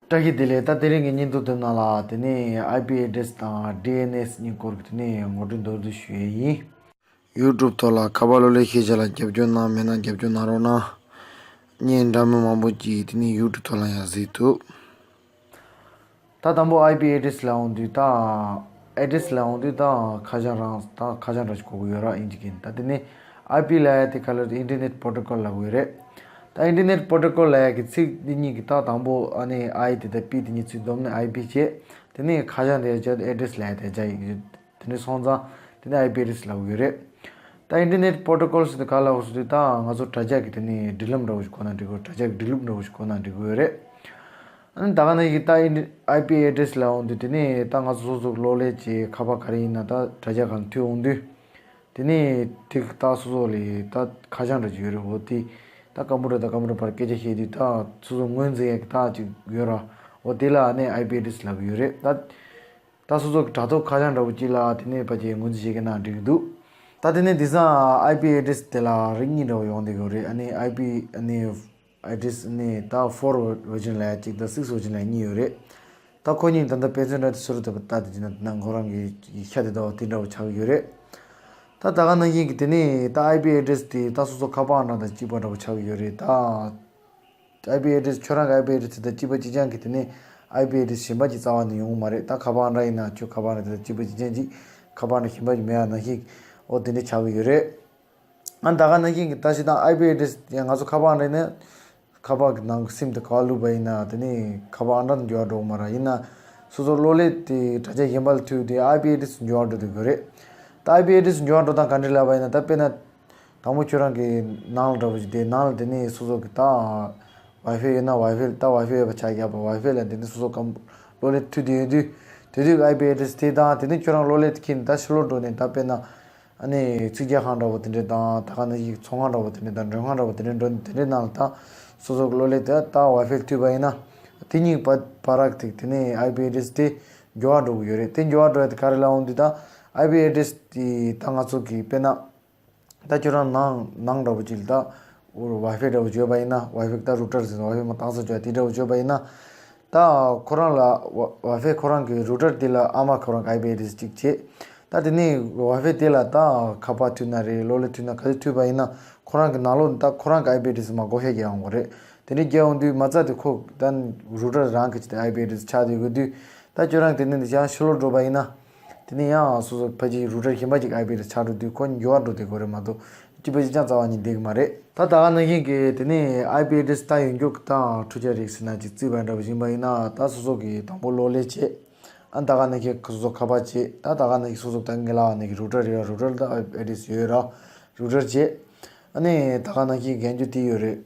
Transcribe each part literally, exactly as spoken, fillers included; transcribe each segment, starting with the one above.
བཀྲ་ཤིས་བདེ་ལེགས། ད་དེ་རིང་གི་བརྙན་ཐུང་འདི་ནང་ལ་དེ་ནས་ཨའི་པི་ཨེ་ཌི་རེ་སི་དང་ཌི་ཨེན་ཨེ་སི་གཉིས་སྐོར་གྱི་དེ་ནས་ངོ་སྤྲོད་མདོར་བསྡུས་ཞུ་ཡས་ཡིན། ཡུ་ཊུབ་ཐོག་ལ་ཁ་པར་གློག་ཀླད་ཤེས་བྱ་ལ་རྒྱབ་སྐྱོར་གནང་མེད་ན་རྒྱབ་སྐྱོར་གནང་རོགས་གནང་། བརྙན་འདྲ་མིན་མང་པོ་ཅིག་དེ་ནས་ཡུ་ཊུབ་ཐོག་ལ་ཡང་གཟིགས་ཐུབ། ད་དང་པོ་ཨའི་པི་ཨེ་ཌི་རེ་སི་ལ་འོང་དུས་ད། ཨེ་ཌི་རེ་སི་ལ་འོང་དུས་ད་ཁ་བྱང་རང་ད་ཁ་བྱང་འདྲ་ཞིག་དགོས་ཀྱི་ཡོད་ར། ཨིན་ཇི་གི། ད་དེ་ནས་ཨའི་པི་ལབ་ཡ་དེ་ག་ལ་ཨིན་ཊར་ནེཊ་པོ་རོ་ཊོ་ཀོལ་ལབ་ཀྱི་ཡོད་རེད། ད་ཨིན་ཊར་ནེཊ་པོ་རོ་ཊོ་ཀོལ་ལབ་ཡ་གི་ཚིག་འདི་གཉིས་ཀྱི་ད་དང་པོ་ཨ་ནི་ཨའི་དེ་ད་པི་དེ་གཉིས་ཚིག་བསྡོམས་ནས་ཨའི་པི་བྱས། དེ་ནས་ཁ་བྱང་དེ་བྱས་ཨེ་ཌི་རེ་སི་ལབ་ཡ་དེ་བྱས་ཡིན། དེ་ནས་སོང་ཙང་དེ་ནས་ཨའི་པི་ཨེ་ཌི་རེ་སི་ལབ་ཀྱི་ཡོད་རེད། ད་ཨིན་ཊར་ནེཊ་པོ་རོ་ཊོ་ཀོལ་ཟེར་དུས་ག་ལ་འོ་ཟེར་དུས་ད་ང་ཚོ་དྲ་རྒྱ་གི་དེ་ནས་སྒྲིག་ལམ་འདྲ་བོ་ཞིག་གོ་ན་འགྲིག་གོ། དྲ་རྒྱ་གི་སྒྲིག་ལུགས་འདྲ་བོ་ཞིག་གོ་ན་འགྲིག་གི་ཡོད་རེད། ཨ་ནི་ད་ག་ནང་བཞིན་ད་ཨིན་ཨའི་པི་ཨེ་ཌི་རེ་སི་ལ་འོང་དུས་དེ་ནས་ད་ང་ཚོ་སོ་སོ་གློག་ཀླད་ཀྱི་ཁ་པར་ག་རེ་ཡིན་ན་ད་དྲ་རྒྱ་གང་མཐུད་འོང་དུས། དེ་ནས་དེ་ད་སོ་སོ་ལ་ད་ཁ་བྱང་འདྲ་ཅིག་ཡོད་རེད། འོ་དེ་ད་ཀམ་པུ་ཊར་དང་ཀམ་པུ་ཊར་བར་སྐད་ཆ་བཤད་དུས་ད་སོ་སོ་ངོས་འཛིན་ཡག་གི་ད་ཅིག་ཡོད་ར། འོ་དེ་ལ་ཨ་ནི་ཨའི་པི་ཨེ་ཌི་རེ་སི་ལབ་ཀྱི་ཡོད་རེད། ད་ད་སོ་སོ་གི་དྲ་ཐོག་ཁ་བྱང་འདྲ་བོ་ཅིག་ལ་དེ་ནས་ཕལ་ཆེར་ངོས་འཛིན་བྱེད་མཁན་ནང་འགྲིག་གི་འདུག་ད་དེ་ནས་དེང་སང་ཨའི་པི་ཨེ་ཌི་རེ་སི་དེ་ལ་རིགས་གཉིས་འདྲ་བོ་ཡོང་བསྡད་ཀྱི་ཡོད་རེད། ཨ་ནི་ཨའི་པི་ཨ་ནི་ཨེ་ཌི་རེ་སི་ནི་ད་ཕོར་བར་ཞན་ལབ་ཡ་གཅིག་དང་སིགས་བར་ཞན་ལབ་ཡ་གཉིས་ཡོད་རེད། ད་ཁོ་གཉིས་ད་ལྟ་དཔེ་མཚོན་འདྲ་དེ་སུ་རུ་ད་ལྟ་དེ་བྱས་ན་ད་ཁོ་རང་གི་ཤ་དེ་ད་བ་དེ་འདྲ་བོ་ཆགས་ཀྱི་ཡོད་རེད། ད་ད་ག་ནང་བཞིན་གྱི་དེ་ནས་ད་ཨའི་པི་ཨེ་ཌི་རེ་སི་དེ་ད་སོ་སོ་ཁ་པར་ཨང་གྲངས་དང་གཅིག་པ་འདྲ་བོ་ཆགས་ཀྱི་ཡོད་རེད། ད་ཨའི་པི་ཨེ་ཌི་རེ་སི་ཁྱོད་རང་གི་ཨའི་པི་ཨེ་ཌི་རེ་སི་དེ་ད་གཅིག་པ་གཅིག་རྐྱང་གི་དེ་ནས་ཨའི་པི་ཨེ་ཌི་རེ་སི་གཞན་པ་ཅིག་རྩ་བ་ནས་ཡོང་གི་མ་རེད། ད་ཁ་པར་ཨང་གྲངས་ཡིན་ན་ཁྱོད་ཁ་པར་ཨང་གྲངས་དེ་ད་གཅིག་པ་གཅིག་རྐྱང་གཅིག་ཁ་པར་ཨང་གྲངས་གཞན་པ་ཅིག་མེད་ཡ་ནང་བཞིན་འོ་དེ་འདྲ་ཆགས་ཀྱི་ཡོད་རེད། ཨ་ད་ག་ནང་བཞིན་གྱི་ད་ཞིག་དང་ཨའི་པི་ཨེ་ཌི་རེ་སི་ཡང་ང་ཚོ་ཁ་པར་ཨང་གྲངས་ནས་ཁ་པར་གྱི་ནང་གི་སིམ་དེ་ག་བ་བླུགས་པ་ཡིན་ན་དེ་ནས་ཁ་པར་ཨང་གྲངས་འགྱུར་བ་འགྲོ་གི་མ་རེད། ཡིན་ན་སོ་སོ་གློག་ཀླད་དེ་དྲ་རྒྱ་གཞན་པ་ལ་མཐུད་དེ་ཨའི་པི་ཨེ་ཌི་རེ་སི་འགྱུར་བ་འགྲོ་སྡོད་ཀྱི་ཡོད་རེད། ད་ཨའི་པི་ཨེ་ཌི་རེ་སི་འགྱུར་བ་འགྲོ་སྟངས་ག་འདྲ་ལབ་པ་ཡིན་ན། ད་དཔེར་ན་དང་པོ་ཁྱོད་རང་གི་ནང་ལ་འདྲ་བོ་ཞིག་དེ་ནང་ལ་དེ་ནས་སོ་སོ་གི་ད་ཝའི་ཕའི་ཡོད་ན་ཝའི་ཕའི་ད་ཝའི་ཕའི་ཡོད་པ་ཆ་བཞག་པ་ཝའི་ཕའི་ལ་དེ་ནས་སོ་སོ་གམ་གློག་ཀླད་མཐུད་དེ་ཡོད་དུས་དེ་དུས་ཨའི་པི་ཨེ་ཌི་རེ་སི་དེ་དང་དེ་ནས་ཁྱོད་རང་གློག་ཀླད་དེ་ཁྱེར་ནས་ད་ཕྱི་ལོགས་འགྲོ་ནས་ད་དཔེར་ན། ཨ་ནི་ཚིག་ཇ་ཁང་འདྲ་བོ་དེ་འདྲས་དང་ད་ག་ནང་བཞིན་ཚོང་ཁང་འདྲ་བོ་དེ་འདྲས་དང་མགྲོན་ཁང་འདྲ་བོ་དེ་འདྲས་འགྲོ་དེ་འདྲས་ནང་ལ་ད་སོ་སོ་གི་གློག་ཀླད་དེ་ད་ཝའི་ཕའི་མཐུད་པ་ཡིན་ན། དེ་གཉིས་བར་བར་གྱི་དེ་ནས་ཨའི་པི་ཨེ་ཌི་རེ་སི་དེ་འགྱུར་བ་འགྲོ་གི་ཡོད་རེད། དེ་འགྱུར་བ་འགྲོ་ཡ་དེ་ག་རེ་ལབ་འོང་དུས་ད་ཨའི་པི་ཨེ་ཌི་རེ་སི་དེ་ད་ང་ཚོ་གི་དཔེར་ན་ད་ཁྱོད་རང་ནང་ནང་འདྲ་བོ་ཅིག་ལ་ད་ཝའི་ཕའི་འདྲ་བོ་བརྗོད་པ་ཡིན་ན། ཝའི་ཕའི་ད་རུ་ཊར་ཟེར་ཝའི་ཕའི་མ་བཏང་ས་བརྗོད་དེ་འདྲ་བོ་བརྗོད་པ་ཡིན་ན། ད་ཁོ་རང་ལ་ཝ་ཝའི་ཕའི་ཁོ་རང་གི་རུ་ཊར་དེ་ལ་ཨ་མ་ཁོ་རང་གི་ཨའི་པི་ཨེ་ཌི་རེ་སི་གཅིག་བྱས། ད་དེ་ནས་ཝའི་ཕའི་དེ་ལ་ད་ཁ་པར་མཐུད་ན་རེད། གློག་ཀླད་མཐུད་ན་ག་ཚོད་མཐུད་པ་ཡིན་ན་ཁོ་རང་གི་ནང་ལོགས་ནས་ད་ཁོ་རང་གི་ཨའི་པི་ཨེ་ཌི་རེ་སི་མར་བགོ་བཤའ་རྒྱག་ཡོང་གི་རེད། དེ་འདྲ་རྒྱག་ཡོང་དུས་མ་རྩ་དེ་ཁོ་ད་རུ་ཊར་རང་གི་ཅིག་དེ་ཨའི་པི་ཨེ་ཌི་རེ་སི་ཆགས་བསྡད་ཡོད་དུས་ད་ཁྱོད་རང་དེ་ནས་འདི་ཡང་ཕྱི་ལོགས་འགྲོ་པ་ཡིན་ན། དེ་ནས་ཡང་སོ་སོ་ཕལ་ཆེར་རུ་ཊར་གཞན་པ་ཅིག་ཨའི་པི་ཨེ་ཌི་རེ་སི་ཆགས་འགྲོ་དུས་ཁོ་འགྱུར་བ་འགྲོ་བསྡད་ཀྱི་ཡོད་རེད་མ་གཏོགས་གཅིག་པ་གཅིག་རྐྱང་རྩ་བ་ནས་བསྡད་ཀྱི་མ་རེད། ད་ད་ག་ནང་བཞིན་གྱི་དེ་ནས་ཨའི་པི་ཨེ་ཌི་རེ་སི་ད་ཡོང་རྒྱུ་གི་ད་འཕྲུལ་ཆས་རིགས་ཟེར་ན་ཅིག་རྩིས་པ་འདྲ་བོ་ཡིན་པ་ཡིན་ན། ད་སོ་སོ་གི་དང་པོ་གློག་ཀླད་བྱས། ཨ་ད་ག་ནང་བཞིན་སོ་སོ་ཁ་པར་བྱས། ད་ད་ག་ནང་བཞིན་སོ་སོ་ད་ངེད་ལ་ནང་བཞིན་རུ་ཊར་རེད་ར། རུ་ཊར་ད་ཨའི་པི་ཨེ་ཌི་རེ་སི་ཡོད་ར། རུ་ཊར་བྱས། ཨ་ནི་ད་ག་ནང་བཞིན་གན་རྒྱུ་དེ་ཡོད་རེད།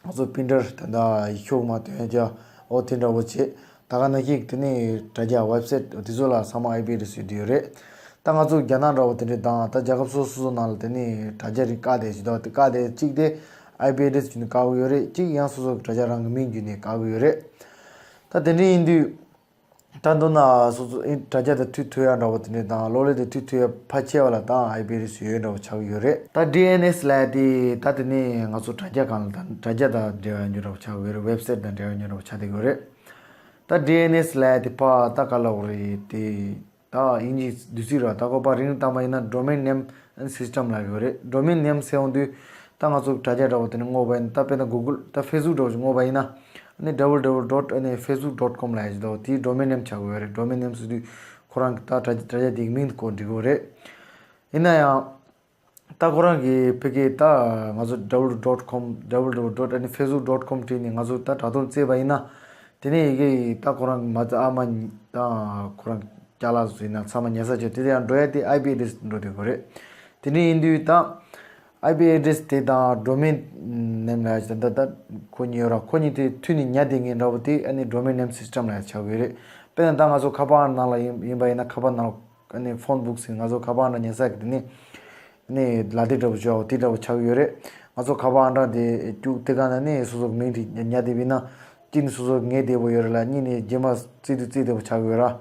ང་ཚོ་པི་རིན་ཊར་དེ་འདྲ་ཡིག་ཤོག་མར་སྟོན་རྒྱུ་འོ་དེ་འདྲ་བོ་བྱས། ད་ག་ནང་བཞིན་དེ་ནས་དྲ་རྒྱ་ཝེབ་སའིཊ་དེ་ཚོ་ལ་ཚང་མ་ཨའི་པི་ཨེ་ཌི་རེ་སི་ཡོད་དེ་ཡོད་རེད། ད་ང་ཚོ་རྒྱ་ནག་འདྲ་བོ་དེ་འདྲ་དང་ད་རྒྱལ་ཁབ་སོ་སོ་སོ་ནང་ལ་དེ་ནས་དྲ་རྒྱ་རིགས་བཀག་བསྡད་ཅིག་འདུག་དེ་བཀག་བསྡད་གཅིག་དེ་ཨའི་པི་ཨེ་ཌི་རེ་སི་བརྒྱུད་ནས་བཀག་གི་ཡོད་རེད། གཅིག་ཡང་སོ་སོ་གི་དྲ་རྒྱ་རང་གི་མིང་བརྒྱུད་ནས་བཀག་གི་ཡོད་རེད། ད་དེ་འདྲ་ཡིན་དུས། ད་མདོར་ན་སོ་སོ་ཨིན་དྲ་རྒྱ་དང་མཐུད་ཐུབ་ཡ་འདྲ་བོ་དེ་འདྲ་དང་གློག་ཀླད་དང་མཐུད་ཐུབ་ཡ་ཕལ་ཆེ་བ་ལ་ད་ཨའི་པི་ཨེ་ཌི་རེ་སི་ཡོད་འདྲ་བོ་ཆགས་ཀྱི་ཡོད་རེད། ད་ཌི་ཨེན་ཨེས་ལབ་ཡ་དེ་ད་དེ་ནས་ང་ཚོ་དྲ་རྒྱ་སྒང་ལ་ད་དྲ་རྒྱ་དང་འབྲེལ་བ་ཡོད་འདྲ་བོ་ཆགས་ཀྱི་ཡོད་རེད། ཝེབ་སའིཊ་དང་འབྲེལ་བ་ཡོད་འདྲ་བོ་ཆགས་བསྡད་ཀྱི་ཡོད་རེད། ད་ཌི་ཨེན་ཨེས་ལབ་ཡ་དེ་ཕར་ད་ག་ལབ་དགོས་རེད་དེ། ད་དབྱིན་ཇིའི་བསྡུས་ཚིག་ར། ད་ཁོ་པ་རིང་བཏང་པ་ཡིན་ན་Domain Name System ལབ་ཡོད་རེད། Domain Name ཟེར་འོང་དུས་ད་ང་ཚོ་དྲ་རྒྱ་འདྲ་བོ་དེ་ནས་བསྔོགས་པ་ཡིན་ན། ད་དཔེར་ན་Google ད་Facebook འདྲ་བོ་ཞིག་བསྔོགས་པ་ཡིན་ན། ཨ་ནི་W W W dot ཨ་ནི་facebook dot com ལབ་ཡ་ཞིག་འདུག་དེའི་Domain Name ཆགས་ཀྱི་ཡོད་རེད། Domain Name ཟེར་དུས་ཁོ་རང་གི་ད་དྲ་དྲ་རྒྱ་དེའི་མིང་དེ་བཀོད་འགྲིག་གི་ཡོད་རེད། ཡིན་ན་ཡང་། ད་ཁོ་རང་གི་ཕ་གིའི་ད་ང་ཚོ་W W W dot com W W W dot ཨ་ནི་facebook dot com བྲིས་ནས་ང་ཚོ་ད་དྲ་ཐོག་བཙལ་བ་ཡིན་ན། དེ་ནས་ཡི་གེ་ཡི་ད་ཁོ་རང་མ་རྩ་ཨ་མ་ད་ཁོ་རང་ཅ་ལག་བཟོས་ན་ཚང་མ་ཉར་ས་བྱས་དེ་དེ་ཡང་འགྲོ་ཡ་དེ་ཨའི་པི་ཨེ་ཌི་རེ་སི་འགྲོ་དེ་དགོས་རེད། དེ་འདྲ་ཡིན་དུས་ད་ཨའི་པི་ཨེ་ཌི་རེ་སི་དེ་དང་Domain Name ལབ་ཡ་ད་ད་ཁོ་གཉིས་ཡོད་ར། ཁོ་གཉིས་དེ་མཐུད་ནས་ཉར་བསྡད་མཁན་འདྲ་བོ་དེ་ཨ་ནི་Domain Name System ལབ་ཡ་ཆགས་ཀྱི་ཡོད་རེད། དཔེར་ན་ད་ང་ཚོ་ཁ་པར་ནང་ལ་ཡིན་ཡིན་པ་ཡིན་ན་ཁ་པར་ནང་ལ། ཨ་ནི་ཕོན་བུག་ཟེར་ང་ཚོ་ཁ་པར་ནང་ཉར་ས་གི་དེ་ནི་ཨ་ནི་ལ་དེབ་འདྲ་བོ་བྱོས་དེ་འདྲ་བོ་ཆགས་ཡོད་རེད། ང་ཚོ་ཁ་པར་ཨང་གྲངས་དེ་བཅུག་དེ་ག་ན་ནི་སོ་སོ་གི་མིང་དེ་ཉར་བསྡད་པ་ཡིན་ན་གཅིག་ནི་སོ་སོ་གི་ངའི་བདེ་པོ་ཡོད་རེད་ལ། གཉིས་ནི་རྗེས་མ་བརྩི་དུས་བརྩི་བདེ་པོ་ཆགས་ཡོད་ར།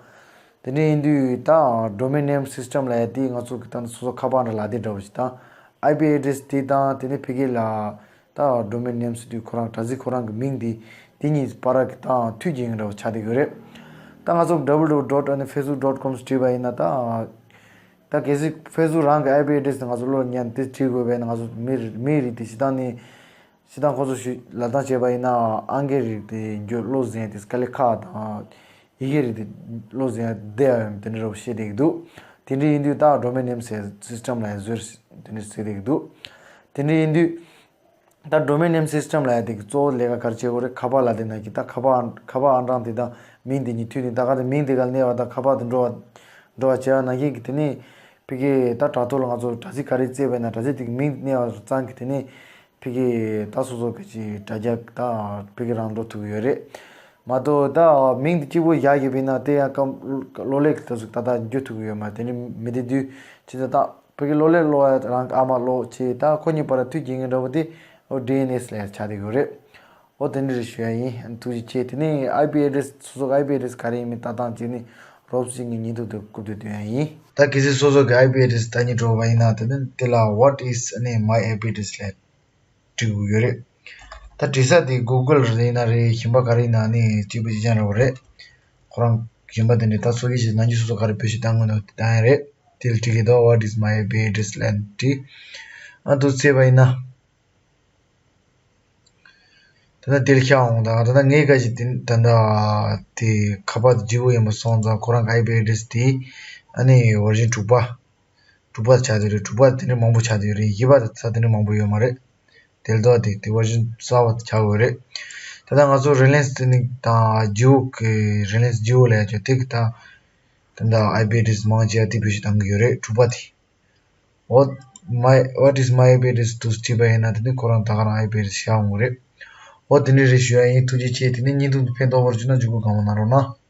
དེ་འདྲ་ཡིན་དུས་ད་Domain Name System ལབ་ཡ་དེ་ང་ཚོ་གི་ད་ནི་སོ་སོ་ཁ་པར་ཨང་གྲངས་ལ་དེབ་འདྲ་བོ་ཞིག་དང་ཨའི་པི་ཨེ་ཌི་རེ་སི་དེ་དང་དེ་ནི་ཕ་གི་ལ། ད་Domain Name ཟེར་དུས་ཁོ་རང་དྲ་ཚིགས་ཁོ་རང་གི་མིང་འདི་ དེ་གཉིས་བར་གྱི་ད་མཐུད་ཀྱི་ཡིན་འདྲ་བོ་ཆགས་བསྡད་ཡོད་རེད། ད་ང་ཚོ་www dot facebook dot com བྲིས་པ་ཡིན་ན་ད། ད་གལ་སྲིད་Facebook རང་གི་I P address དེ་ང་ཚོ་བློ་ཉན་དེ་བྲིས་དགོས་པས་ན། ང་ཚོ་མི་རིགས་མི་རིགས་དེ་སྤྱིར་བཏང་ནས་སྤྱིར་བཏང་ཁོ་ཚོ་ཞུ་ལབ་སྟངས་བྱས་པ་ཡིན་ན། ཨང་རྒས་རིགས་དེ་འགྱོ་བློ་ཟིན་དེ་དཀའ་ལས་ཁག་དང་། ཡི་གེ་རིགས་དེ་བློ་ཟིན་བསྡད་ཡ་ཡོད་དེ་འདྲ་བཤད་བསྡད་ཀྱི་འདུག་དེ་འདྲ་ཡིན་དུས་ད་domain name system ལ་ཡང་བཟོས་དེ་འདྲ་ཟེར་བསྡད་ཀྱི་འདུག་དེ་འདྲ་ཡིན་དུས། ད་domain name system ལབ་ཡ་དེ་གི་གཙོ་བོ་ལས་ཀ་ག་རེ་བྱེད་དགོས་རེད། ཁ་པར་ལབ་དེ་ནང་གི་ད་ཁ་པར་ཁ་པར་ཨང་གྲངས་དེ་དང་མིང་དེ་གཉིས་མཐུད་ནས། ད་ག་དེ་མིང་དེ་ག་གནས་པ་དང་ཁ་པར་དེ་འགྲོ་བ་འགྲོ་བ་བྱས་པ་ནང་བཞིན་གྱི། དེ་ནས་ཕ་གི་ད་དྲ་ཐོག་ལ་ང་ཚོ་དྲ་ཚིགས་ག་རེ་བཙལ་བས་ན་དྲ་ཚིགས་དེ་གི་མིང་གནས་པ་ཙང་གི། དེ་ནས་ཕ་གི་ད་སོ་སོ་གི་ཅིག་དྲ་རྒྱ་ད་ཕ་གི་རང་འགྲོ་ཐུབ་ཀྱི་ཡོད་རེད་མ་གཏོགས། ད་མིང་དེ་གཅིག་པོ་བཞག་གི་བས་ན་དེ་ཡང་སྐམ་གློག་ཀླད་ཀྱི་ད་ཚོ་ད་ད་འགྱུར་ཐུབ་ཀྱི་ཡོད་མ་རེད། དེ་ནས་མི་དེ་དུས་ཕྱི་ད་ད། བོད་ཀྱི་གློག་ཀླད་ཀློག་ཡ་རང་གི་ཨ་མ་ཀློག་བྱས། ད་ཁོ་གཉིས་བར་མཐུད་རྒྱག་མཁན་འདྲ་བོ་དེ་ཨོ་ཌི་ཨེན་ཨེས་ལབ་ཡ་ཆགས་བསྡད་ཡོད་རེད། ཨོ་དེ་འདྲ་རེ་ཞུ་ཡ་ཡིན། ཐུགས་རྗེ་ཆེ། དེ་ནས་I P address སོ་སོ་གི་I P address ག་རེ་ཡིན་མིན་ལྟ་སྟངས་བྱས་ནས་རོབ་ཙམ་གྱི་བརྙན་ཐུང་དེ་རྐུབ་སྟེ་སྟོན་ཡ་ཡིན། ད་གལ་སྲིད་སོ་སོ་གི་I P address ལྟ་སྙིང་བྲོ་བ་ཡིན་ན། དེ་ནས་དེ་ལ་what is ནས་my I P address ལབ་འབྲི་དགོས་ཡོད་རེད། ད་འབྲི་ས་དེ་Google རེད་ན་རེད། གཞན་པ་ག་རེ་ཡིན་ན་ནི་གཅིག་པ་གཅིག་རྐྱང་འདྲ་བོ་རེད། ཁོ་རང་གཞན་པ་དེ་འདྲ་ད་སོ་སྐྱེ་ཞིག་ནང་ཆོས་སོ་སོ་ག་རེ་བེད་སྤྱོད་བཏང་དགོས་ན་དེ་བཏང་ཡ་རེད། དེ་ལ་འབྲི་གི་འདུག what is my I P address ལབ་འབྲི། ཨ་འདུག་བཙལ་བ་ཡིན་ན། དེ་ན་དེ་ལ་ཤར་འོང་། ད་ད་ལྟ་ངའི་ཀ་ཞིག་དེ་ད་ལྟ་དེ་ཁ་པར་དེ་བརྗེ་པོ་ཡིན་པ་སོང་ཙང་ཁོ་རང་གི་I P address དེ་ཨ་ནི་version དྲུག་པ། དྲུག་པ་ཆགས་བསྡད་རེད། དྲུག་པ་དེ་འདྲ་མང་པོ་ཆགས་བསྡད་ཡོད་རེད། གཞན་པ་ད་ཚ་དེ་འདྲ་མང་པོ་ཡོད་མ་རེད། དེ་ལ་ལྟོས་དེ་དེ་version གསར་པ་ཆགས་ཡོད་རེད། ད་ལྟ་ང་ཚོ་Reliance དེ་ནི་དང་Jio གི་Reliance Jio ལབ་ཡ་ཅིག་དེ་གི་ད་ད་ལྟ་I P address མང་ཆེ་བ་དེ་བེད་སྤྱོད་གཏང་གི་ཡོད་རེད། དྲུག་པ་དེ། What my what is my I P address དུ་བྲིས་པ་ཡིན་ན་དེ་ནི་ཁོ་རང་ད་ག་རང་I P address ཤར་འོང་གི་རེད། འོ་དེ་འདྲ་རེ་ཞུ་ཡ་ཡིན། ཐུགས་རྗེ་ཆེ། དེ་ནི་བརྙན་ཐུང་འདི་ཕན་ཐོགས་པར་བྱུང་ན་མཇུག་སྐུལ་གང་མང་གནང་རོགས་གནང་།